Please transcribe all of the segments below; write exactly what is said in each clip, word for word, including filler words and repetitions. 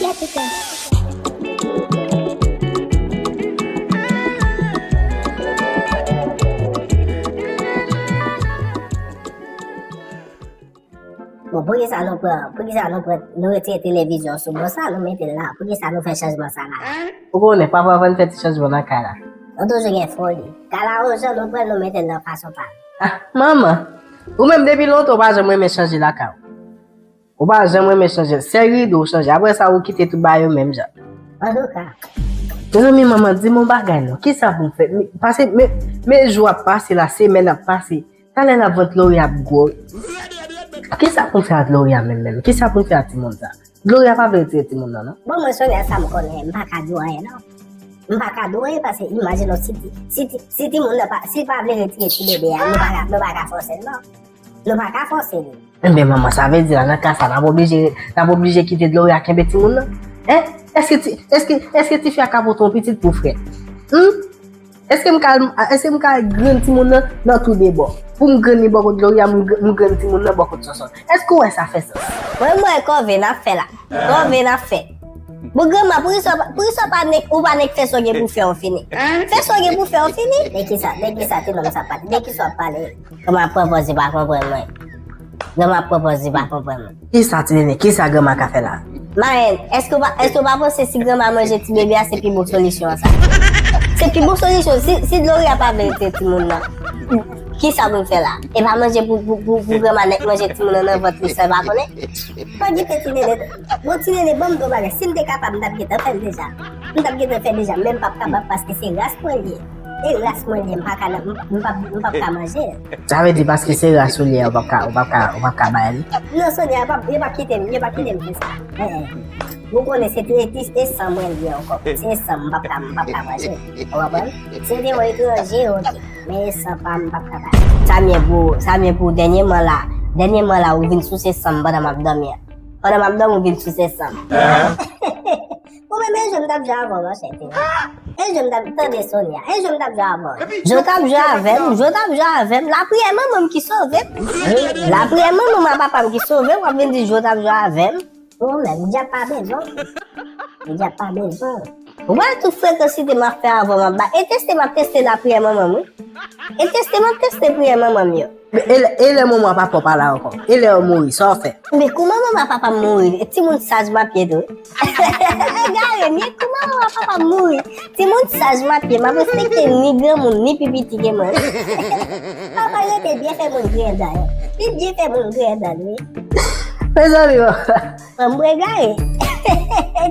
Bon, poukisa nou pran, poukisa nou pran, nou retire televizyon sou bon sa, nou mete l la? Poukisa nou fè chanjman sa la? Ou konnen, papa pa vin fè ti chanjman nan kay la. Nou toujou gen foli. Kay la, yon jan nou pran l, nou mete l nan fason pa nou. Ah, manman, ou menm depi lontan ou pa janm renmen chanje lakay ou. Ou pa janm renmen chanje. Sèl rido ou chanje. Apre sa, ou kite tout bagay yo menm jan. Antouka. Mezanmi, manman, di m yon bagay non. Kisa pou m fè? Pase, men, men jou ap pase la, semèn ap pase. Talè la vant Gloria ap gwo. Kisa pou m fè ak Gloria menm menm? Kisa pou m fè ak timoun sa? Gloria pa vle retire timoun nan, non? Bon, mwen Sonia, sa m konnen, m pa ka di w anyen, non. M pa ka di w anyen, paske imajine w, si ti, si ti, si timoun nan pa, si l pa vle retire ti bebe a, nou pa ka, nou pa ka fòse l, non. Nou pa ka fòse li. Enben, manman, sa vle di la, nan ka sa, n ap oblije, n ap oblije kite Gloria kenbe timoun nan? Hein? Èske ti, èske, èske tifi a ka pote yon pitit pou frè? Hmm? Èske m ka, èske m ka grenn timoun nan nan tou de bò? Pou m grenn li bò kot Gloria, m, m grenn timoun nan bò kot Sonsonn. Èske w wè sa fè sans? Mwen, mwen, kòve n ap fè la. Kòve n ap fè. Bon, granma, poukisa, poukisa w pa nek, ou pa nek fè sa w gen pou fè, w fini? Fè sa w gen pou fè, w fini? De kisa, de kisa ti nonm sa pale? De kisa w ap pale? Granma pran pòz li pa konprann mwen. Granma pran pòz li pa konprann mwen. Kisa ti nene, kisa granma ka fè la? Mayen, èske w pa, èske w pa panse si granma manje ti bebe a, se pi bon solisyon an sa? Se pi bon solisyon. Si, si Gloria pa vle retire timoun nan, kisa pou l fè la? E pa manje pou, pou, pou, pou granma nèk manje timoun nan nan vant li san l pa konnen? Pa gen ti nene. Bon, ti nene, ban m di w bagay. Si m te kapab, m t ap gentan fè l deja. M t ap gentan fè deja, men m p ap kapab paske se ras mwen l ye. E ras mwen l ye, m pa ka, m, m p ap, m p ap ka manje l. Sa vle di paske se ras ou l ye, ou p ap ka, ou p ap ka, ou p ap ka bay li? Non, Sonia, yo p ap, yo p ap kite m, yo p ap kite m fè sa. Eh, eh. Ou konnen se, se, se san mwen l ye ankò. Se san m p ap ka, m p ap ka manje l. Ou konprann? Si se te yon etranje, oke. Men e san pa m, m p ap ka bay. Sa m ye pou, sa m ye pou dènyèman la. Dènyèman la, ou vin souse san m pandan m ap dòmi an. Pandan m ap dòmi, ou vin souse san m. Ou menm e jwe m t ap jwe avè w, monchè, te. E jwe m t ap, tande Sonia. E jwe m t ap jwe avè w. Jwe w t ap jwe avè m, jwe w t ap jwe avè m. Lapriyè manman m ki sove m. Lapriyè manman m ak papa m ki sove m, w ap vin di jwe w t ap jwe avè m. Ou menm, dyab pa bezwen w. Dyab pa bezwen w. Ou wè tout frekansite m ap fè avè w, m ap ba. E teste m ap teste lapriyè manman m, wi. E teste m ap teste priyè manman m yo. E lè, e lè manman papa w pa la ankò? E lè yo mouri, sa w fè? Men kouman manman papa m mouri? Timoun saj m ap ye tou. Egare m ye, kouman manman papa m mouri? Timoun saj m ap ye, m ap respekte ni granmoun, ni pi piti ke mwen. Papa rete byen fè moun griyen dan yo. Li byen fè moun griyen dan l, wi. Mezanmi, papa. Mwen m egare.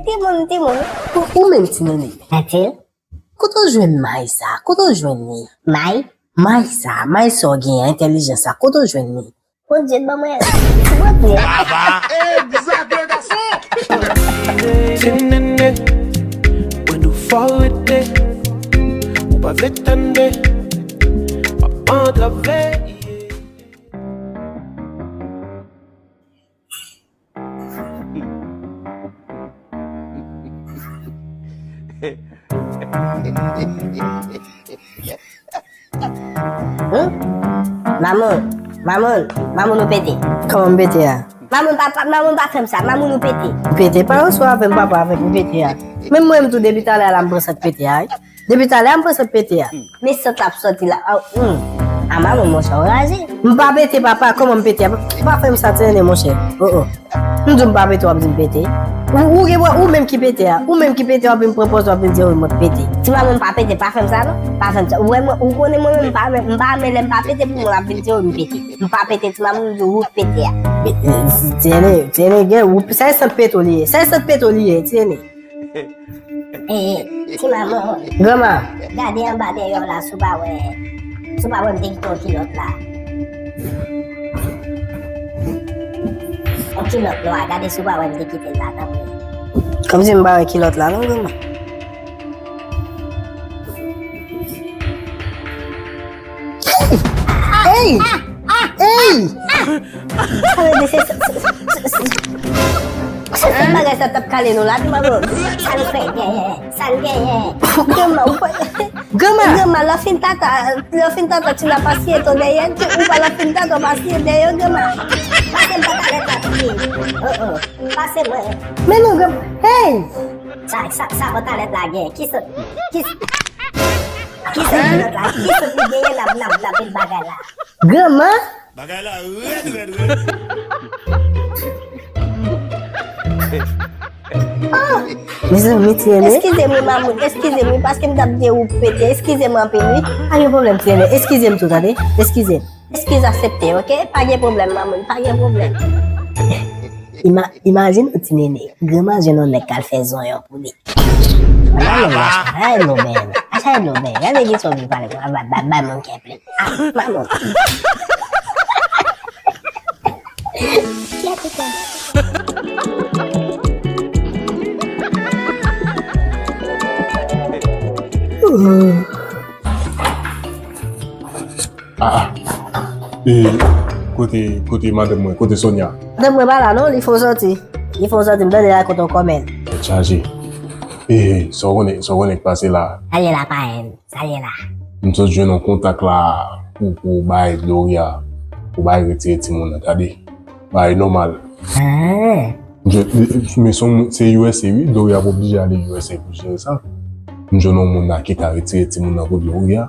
Timoun, timoun. Ou, ou menm ti nene. Antil. Kote w jwenn may sa? Kote w jwenn li? May? May sa, may sa w genyen, entèlijans sa, kote w jwenn li? Bondye ban mwen. Bondye. Egzak, le gason. Ti nene, mwen nou fò rete. Ou pa vle tande, m ap antrave. Hein? Mamoun, mamoun, mamoun ou pete. Kòman m pete a? Mamoun pa, pa, mamoun pa fè m sa, mamoun ou pete. M pete, pa yon swa avè m, papa avè m, m pete a. Menm mwen menm tou depi talè a la m pran sant pete a, wi. Depi talè a m pran sant pete a. Men sant la ap sòti la. A, hmm. A mamoun monchè, w raje. M pa pete, papa, kòman m pete a? Pa fè m sa, ti nene, monchè. Oh, oh. M di w m pa pete, w ap di m pete. Ou, ou, gen, ou menm ki pete a. Ou menm ki pete, w ap vin pran pòz, w ap vin di, wi, mwen pete. Ti mamoun pa pete, pa fè m sa, non. Pa fè m sa. Ou wè mwen, ou konnen mwen menm, m pa, m pa renmen lè m pa pete pou moun ap vin di, wi, m pete. M pa pete, ti mamoun, m di w, ou pete a. Ti nene, ti nene, gen, ou, sa e sant pete w li ye. Sa e sant pete w li ye, ti nene. E, ti mamoun. Granma. Gade anba dèyè w la, si w pa wè, si w pa wè m te kite yon kilòt la. Yon kilòt nwa, gade si w pa wè m te kite l la, tanpri. Kòmsi m pa wè kilòt la, non, granma. Hey! Hey! Sa vle di se, se, se, se, se, se bagay sa t ap kale nou la, ti mamoun. Sa n fè genyen, sa n genyen. Granma, ou pa, granma, granma, lè w fin tata, lè w fin tata, ti la pa siye to dèyè, ou pa lè w fin tata, w pa siye dèyè, granma. Pase m pa talè sa, Oh, oh, pase mwen. Men non, granm-, hey! Sa, sa, sa pantalèt la gen. Ki sot, ki s-, ki sot li lòt la? Ki sot li genyen nan, nan, nan vin bagay la? Granma? Bagay la rèd, rèd, rèd. Mezanmi, ti nene. Eskize m wi, mamoun. Eskize m wi, paske m t ap gen ou pete. Eskize m anpil wi. Pa gen pwoblèm, ti nene. Eskize m tou, tande. Eskize m. Eskiz aksepte, oke? Pa gen pwoblèm, mamoun. Pa gen pwoblèm. Ima-, imajine yon ti nene. Granma jwenn yon nèg k al fè zonyon pou li. Ay, non, men. Ay, non, men. Gade ki sòt li pale. Bay, bay, bay moun kè plen. Ah, mamoun. Ah, ah. E, kote, kote madanm mwen? Kote Sonia? Madanm mwen pa la non, li fon sòti. Li fon sòti, m tande la kote w kòmèn. Tèt chaje. E, sa w konnen, sa w konnen k pase la? Sa ye la, parenn. Sa ye la. M sot jwenn yon kontak la pou, pou bay Gloria, pou bay retire timoun nan, tande. Bay nòmal. Ah. Je, men se yon, se U S A wi, Gloria ap oblije ale U S A pou jere sa. M jwenn yon moun la ki ka retire timoun nan pou Gloria.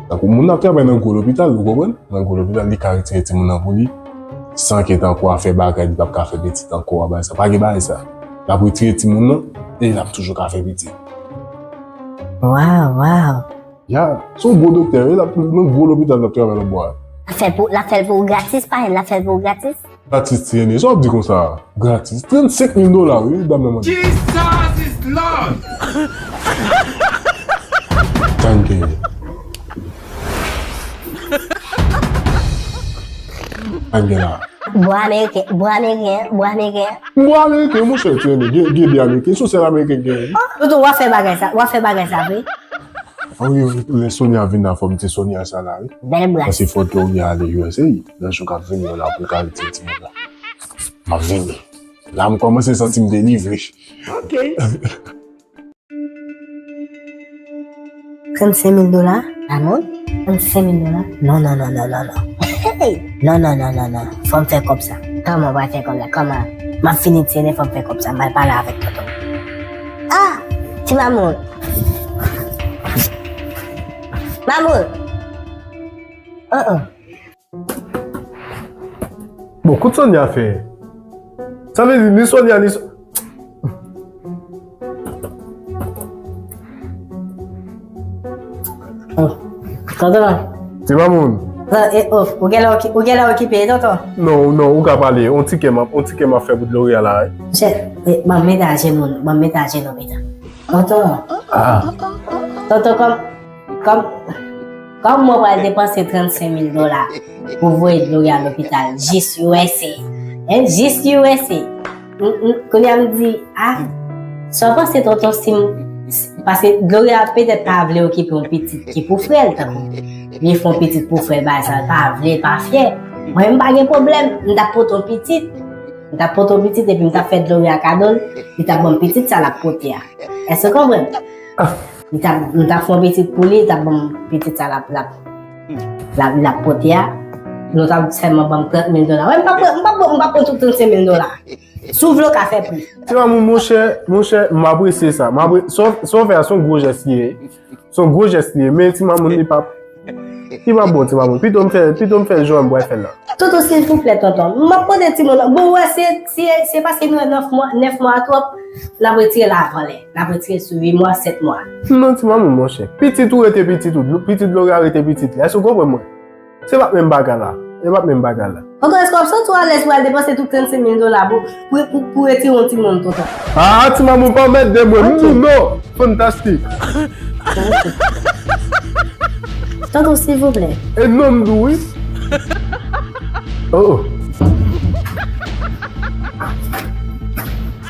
Tankou moun ap travay nan gwo lopital, ou konprann? Nan gwo lopital, li ka retire timoun nan pou li. San ke tankou afè bagay, li p ap ka fè pitit ankò, bagay sa. Pa gen bagay sa. L ap retire timoun nan, e l ap toujou ka fè pitit. Waw, waw. Ya, se yon gwo doktè, wi, l ap nan gwo lopital, l ap travay nan bò a. L ap fè l pou, l ap fè l pou ou gratis, pa, l ap fè l pou ou gratis. Gratis, ti nene, sa w ap di konsa? Gratis. Trannsenk mil dola, wi, dam nan mande. Jesus is Lord! Sa n gen? Sa n gen la? Bwa ameriken, bwa ameriken, bwa ameriken. Bwa ameriken, monchè, ti nene, gen, gen de ameriken, se sèl ameriken gen. Tonton, w ap fè bagay sa, w ap fè bagay sa, vre? Ah wi, wi, lè Sonia vin la, fò m di Sonia sa la, wi. Bèl bras. Paske fò Gloria ale U S A, nan jou k ap vini yo la pou l ka retire timoun nan. M ap vini. La, m kòmanse santi m delivre. Ok. Trannsenk mil dola? Amon? Trannsenk mil dola? Non, non, non, non, non, non. Hey! Non, non, non, non, non. Fò m fè kòb sa. Kòman w pral fè kòb la? Kòman? M ap fini ti nene, fò m fè kòb sa. M al pale avèk tonton. Ah! Ti mamoun. Mamoun! Oh, oh. Bon, kout Sonia fè. Sa vle di, ni Sonia, ni So-, oh, tonton. Ti mamoun. Non, e, oh, ou genlè oki-, ou genlè okipe, tonton. Non, non, ou ka pale. On ti kè m ap, on ti kè m ap fè pou Gloria la, wi. Chè, e, ban m mete ajenou, ban m mete ajenou, pita. Tonton. Ah. Tonton, kòm, kòm, kòm mwen pral depanse trannsenk mil dola pou voye Gloria lopital, jis U S A. Hein, jis U S A. M, m, kounye a m di, ah, sa w panse tonton si m, paske Gloria petèt pa vle okipe yon pitit ki pou frè l, tankou li fè yon pitit pou frè l, bagay sa, l pa vle, l pa fyè. Mwen, m pa gen pwoblèm, m t ap pote yon pitit. M t ap pote yon pitit epi m t ap fè Gloria kado l, li t ap ban m pitit sa l ap pote a. Èske w konprann? Li t ap, m t ap fè yon pitit pou li, li t ap ban m pitit sa l ap, l ap, l ap, l ap pote a. Nou t ap sèlman ban m trant mil dola. Wè, m p ap pran, m p ap, m p ap pran tout trannsenk mil dola. Si w vle, w ka fè plis. Ti mamoun, monchè, monchè, m apresye sa. M apre-, sa w, sa w fè a, se yon gwo jès li ye. Se yon gwo jès li ye, men ti mamoun li p ap, li p ap bon, ti mamoun. Pito m fè, pito m fè jan m pral fè l la. Tonton, silvouplè, tonton. M ap mande timoun nan. Bon, w wè, se, se, se paske nou wè nèf mwa, nèf mwa twòp, n ap retire l avan lè. N ap retire l sou uit mwa, sèt mwa. Non, ti mamoun, monchè. Pitit ou rete pitit ou. Pitit Gloria rete pitit li. Èske w konprann mwen? Se pa t menm bagay la. Se pa t menm bagay la. Tonton, èske w ap santi w alèz pou al depanse tout trannsenk mil dola pou, pou, pou, pou retire yon timoun, tonton? Ah, ti mamoun, pa anmède mwen. Ok. M di non. Fantastik. Tonton, silvouplè. E non, m di w wi. Oh, oh.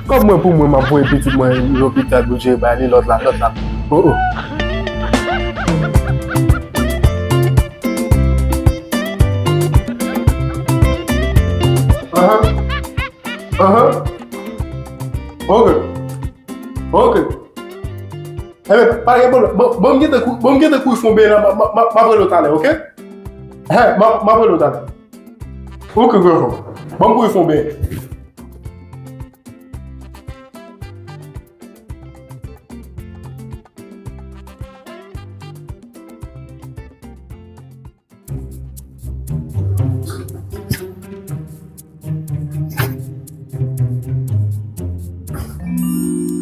Kòb mwen pou mwen, m ap voye pitit mwen lopital pou jere bagay li, lòt la, lòt la. Oh, oh. Ahan. Ahan. Ok. Ok. Enben, pa gen pwoblèm. Bon, bon, m gentan kou-, bon, m gentan kouri fè yon beny la, m, m, m, m ap rele w talè, ok? Hen, m ap, m ap rele w talè. Ok, ok, ok. Bon, m kouri fè yon beny.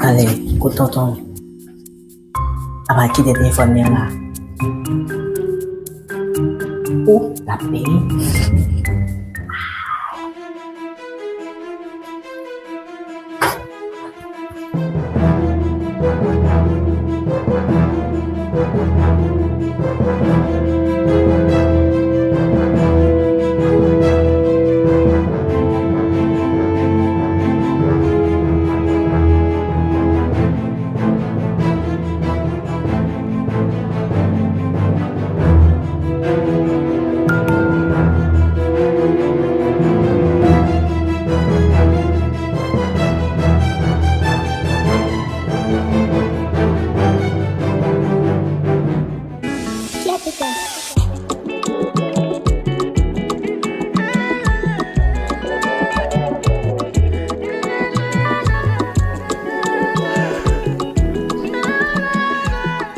Ale, kout tonton. Apa kite telefòn li an la. Ou, l ap peye.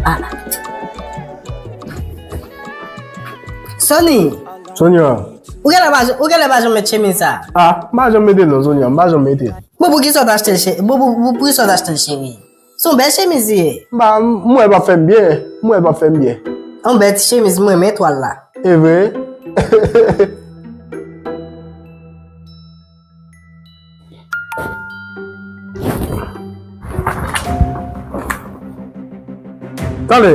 Ah. Sony! Sonia! Ou genlè pa, ou genlè pa janm met chemiz sa? Ah, m pa janm mete l non, Sonia, m pa janm mete l. Bon, poukisa w t achte l, che-, bon, pou, pou, poukisa w t achte l, cheri? Se yon bèl chemiz li ye. M pa, m wè l p ap fè m byen. M wè l p ap fè m byen. Yon bèl ti chemiz, m renmen etwal la. E vre? Tande.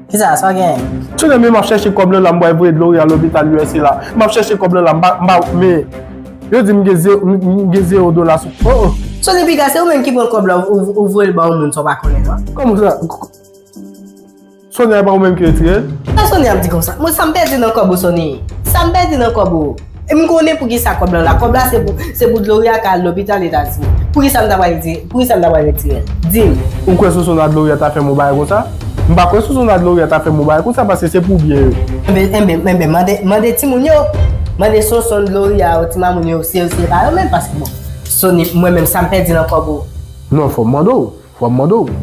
Kisa, sa w gen? Tande, men m ap chèche kòb lan la, m pral voye Gloria lopital U S A la. M ap chèche kòb lan la, m pa, m pa, men yo di m gen ze-, m, m gen zewo dola sou. Oh, oh. Sony piga, se ou menm ki pran kòb la, ou, ou voye l ba yon moun sa w pa konnen non. Kòman sa? Sonia, e pa ou menm ki retire l? Sa Sony ap di konsa? Mwen, sa m pèdi nan kòb ou, Sony? Sa m pèdi nan kòb ou? E m konnen poukisa kòb lan la. Kòb la se pou, se pou Gloria ka al lopital Etazini. Poukisa m ta pral retire, poukisa m ta pral retire l? Di m. Ou kwè Sonsonn ak Gloria ta fè m yon bagay konsa? M pa kwè Sonsonn ak Gloria ta fè m yon bagay konsa paske se pou byen yo. Enben, enben, enben, mande, mande timoun yo. Mande Sonsonn, Gloria, ti mamoun yo, se, se pa yo menm paske bon. Sony, mwen menm, sa m pèdi nan kòb ou? Non, fò m mande w. Fò m mande w.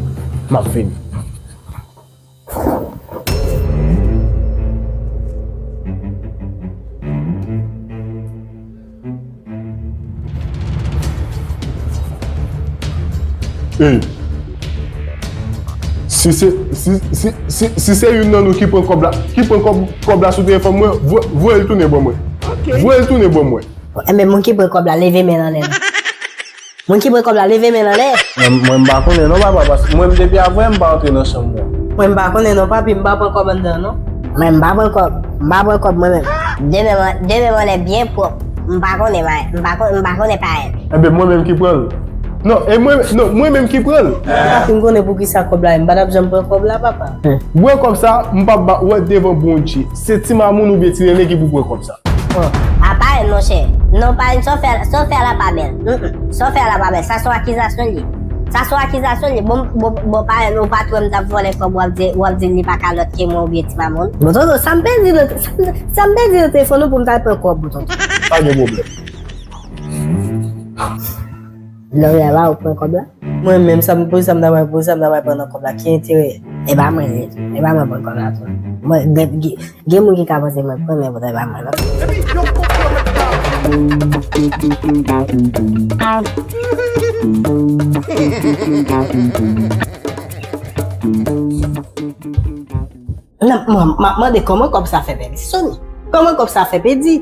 M ap vini. Ey, si se, si, si, si, si se youn nan nou ki pran kòb la, ki pran kòb, kòb la sou telefòn mwen, voye, voye l tounen ban mwen. Ok. Voye l tounen ban mwen. Enben, moun ki pran kòb la, leve men l anlè non. Moun ki pran kòb la, leve men l anlè. Mwen, mwen m pa konnen non, papa, paske mwen, depi avanyè, m pa antre nan chanm mwen. Mwen, m pa konnen non, papi, m pa pran kòb anndan non. Mwen, m pa pran kòb, m pa pran kòb mwen menm. Demen mwen, demen mwen lè byen pwòp. M pa konnen, m pa, m pa kon-, m pa konnen parèy. Enben, mwen menm ki pran l. Non, e mwen, non, mwen menm ki pran l. Papi, m konnen poukisa kòb la, m pa t ap janm pran kòb la, papa. Ou wè kòb sa, m p ap ba, ou wè devan Bondye. Se ti mamoun oubyen ti nene ki pou pran kòb sa. Bon, apa monchè, non pa, sa w fè, sa w fè a la pa bèl. Mm, mm. Sa w fè a la pa bèl. Sa se yon akizasyon li ye. Sa se yon akizasyon li ye. Bon, bon, bon, pa, ou pa t wè m t ap vòlè kòb, w ap di, w ap di li pa ka lòt ke mwen oubyen ti mamoun. Bon, tonton, sa m pèdi nan, sa m, sa m pèdi nan telefòn ou pou m t al pran kòb ou, tonton? Pa gen pwoblèm. Gloria ba ou pran kòb la? Mwen menm, sa m, pou sa m ta pral, pou sa m ta pral pran nan kòb la, ki enterè? E pa mwen, e pa mwen pran kòb la tou. Mwen, gen, gen, gen moun ki ka panse mwen pran, men poutan e pa mwen non. Nan, mwen, m ap mande kòman kòb sa fè pèdi, Sony. Kòman kòb sa fè pèdi?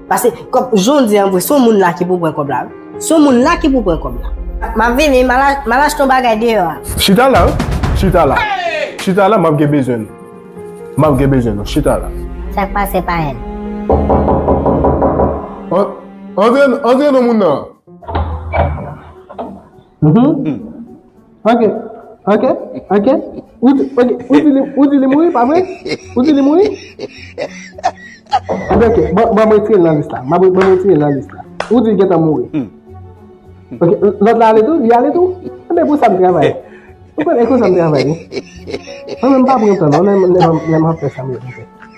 Paske kòb, jan w di an vre, se yon moun la ki pou pran kòb la, wi. Se yon moun la ki pou pran kòb la. M ap vini, m al a-, m al achte yon bagay deyò a. Chita la, wi. Chita la. Chita la, m ap gen bezwen nou. M ap gen bezwen nou. Chita la. Sa k pase, parèy? An-, antre, antre non, moun nan. Mhm. Ok, ok, ok. Ou di, ok, ou di li, ou di li mouri, pa vre? Ou di li mouri? Enben, ok, ban, ban mwen retire l nan lis la. Ban mwen, ban mwen retire l nan lis la. Ou di l gentan mouri. Ok, lòt la ale tou? Li ale tou? Enben, pou sa m travay. Ou konnen, e konsa m travay, wi. Mwen menm, m pa pran tan non, lè, lè, lè m ap fè sa m ye.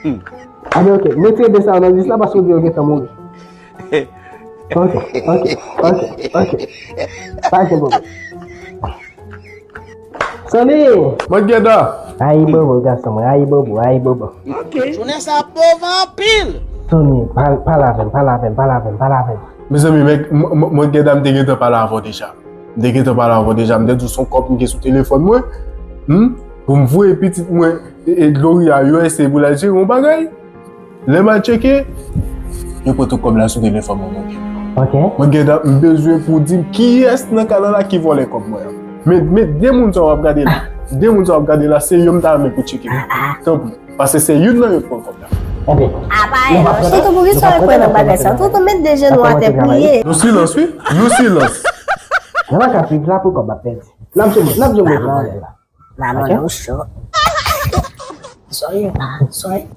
Enben, ok, m retire de sa yo nan lis la paske ou di yo gentan mouri. Ok, ok, ok, ok. Pa gen pwoblèm. Sony! Mwen gen dan. Ayibobo, gason mwen, ayibobo, ayibobo. Ok. Jounen sa pòv anpil. Sony, pale, pale avè m, pale avè m, pale avè m, pale avè m. Mezanmi, men, m, m, mwen gen dan, m te gentan pale avè w deja. M te gentan pale avè w deja, m te di w se yon kòb m gen sou telefòn mwen, hmm, pou m voye pitit mwen, e, e, Gloria, U S A pou l al jere yon bagay. Lè m al tcheke, yo pran tout kòb la sou telefòn mwen, mwen gen. Ok. Mwen gen, m bezwen pou w di m kiyès nan kanal la ki vòlè kòb mwen an. Men, men de moun sa w ap gade la, de moun sa w ap gade la, se yo m ta renmen pou tcheke. Tanpri. Paske se youn nan yo k pran kòb la. Apa e non, Toto, poukisa w kwè nan bagay sa? Toto, met de jenou atè, priye. Nou silans, wi. Nou silans. Nan ka viv la pou kòb ap pèdi. N ap jwe, n ap jwe mwen pou vòlè la. Maman, nou cho. Sorry, pa, sorry.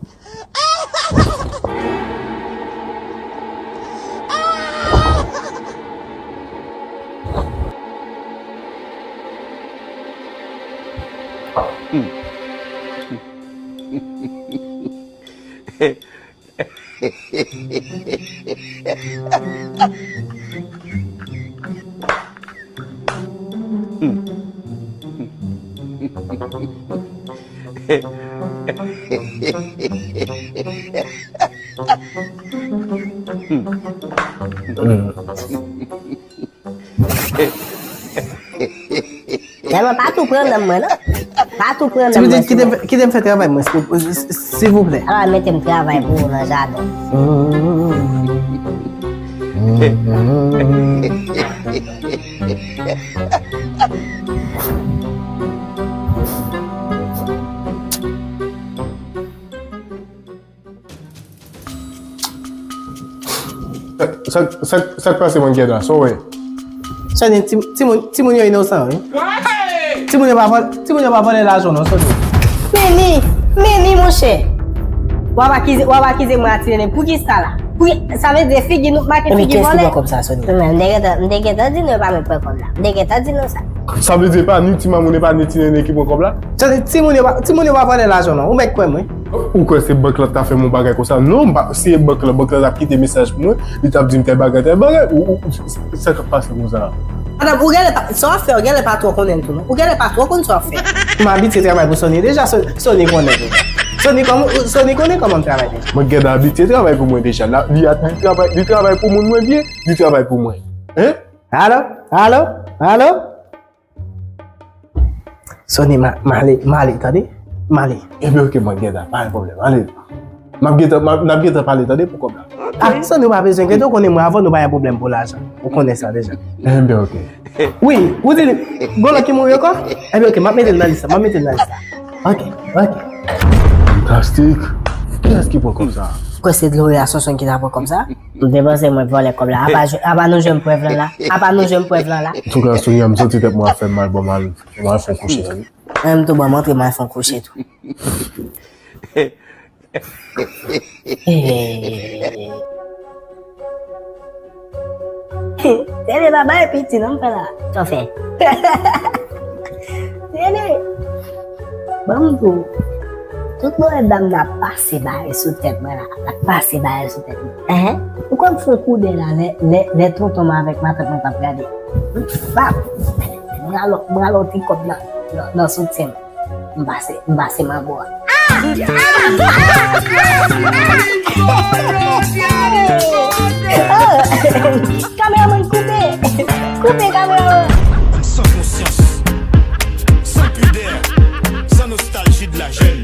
Tèlman pa tou pran nan mwen, non. Pa tou pran nan mwen. Kite m fè travay mwen, silvouplè. Ala mete m travay pou ou nan jaden. Sa, sa, sa k pase, mwen, Gèda? Sa w wè? Soni, ti, timoun, timoun yo inosan, wi. Timoun yo pa vòl-, timoun yo pa vòlè lajan, non, Soni. Men ni, men ni, monchè. W ap akize, w ap akize mwen a ti nene. Poukisa la? Pou, sa vle di figi nou make figi vòlè. Men kiyès ki pran kòb sa, Soni? M te gentan, m te gentan di nou e pa mwen pran kòb la. M te gentan di nou sa. Sa vle di e pa ni ti mamoun, e pa ni ti nene ki pran kòb la? Soni, timoun yo pa, timoun yo pa vòlè lajan, non. Ou mèt kwè m, wi. Ou kwè se bank la t ap fè m yon bagay konsa? Non, m pa, si e bank la, bank la t ap kite mesaj pou mwen, li t ap di m tèl bagay, tèl bagay. Ou, ou, ou, sa k ap pase konsa? Madanm, ou genlè pa, sa w ap fè, ou genlè pa twò konnen l tou, non. Ou genlè pa twò konn sa w ap fè. M abitye travay pou Sony deja, Sony, Sony konnen deja. Sony kòman, Sony konnen kòman m travay deja. Mwen gentan abitye travay pou mwen deja. La, li, li travay, li travay pou moun mwen byen, li travay pou mwen. Hein? Alo? Alo? Alo? Sony, m a, m ale, m ale, tande? M ale. Ebyen, oke, mwen gentan, pa gen pwoblèm, ale. M ap gentan, m ap, n ap gentan pale, tande, pou kòb la. Ah, Sony, ou pa bezwen enkyete, ou konnen mwen avè w nou pa gen pwoblèm pou lajan. Ou konnen sa deja. Ebyen, oke. Wi, ou di li, gon lòt ki mouri ankò? Ebyen, oke, m ap mete l nan lis la, m ap mete l nan lis la. Oke, oke. Plastik. Kiyès ki pran kòb sa? Kwè se Gloria Sonson ki ta pran kòb sa? M te panse mwen vòlè kòb la. Apa, apa nou jwenn prèv lan la? Apa nou jwenn prèv lan la? Antouka, Sonia, m santi tèt mwen ap fè m mal, bon, m al, m al fè yon kouche, tande. Mwen menm tou, bon, m antre, m al fè yon kouche tou. Tene, pa bay piti non, m fè la. Sa w fè? Tene, ban m di w, tout move dam nan ap pase bagay sou tèt mwen la, ap pase bagay sou tèt mwen. Enhen. Ou konn fè koude la, lè, lè, lè tonton m avèk matant mwen t ap gade. Pap, m rale, m rale yon ti kòb nan, nan, nan soutyen m. M pase, m pase manbo a. Kameramann, koupe! Koupe, kameramann! Sans conscience, sans pudeur, sans nostalgie de la jeune.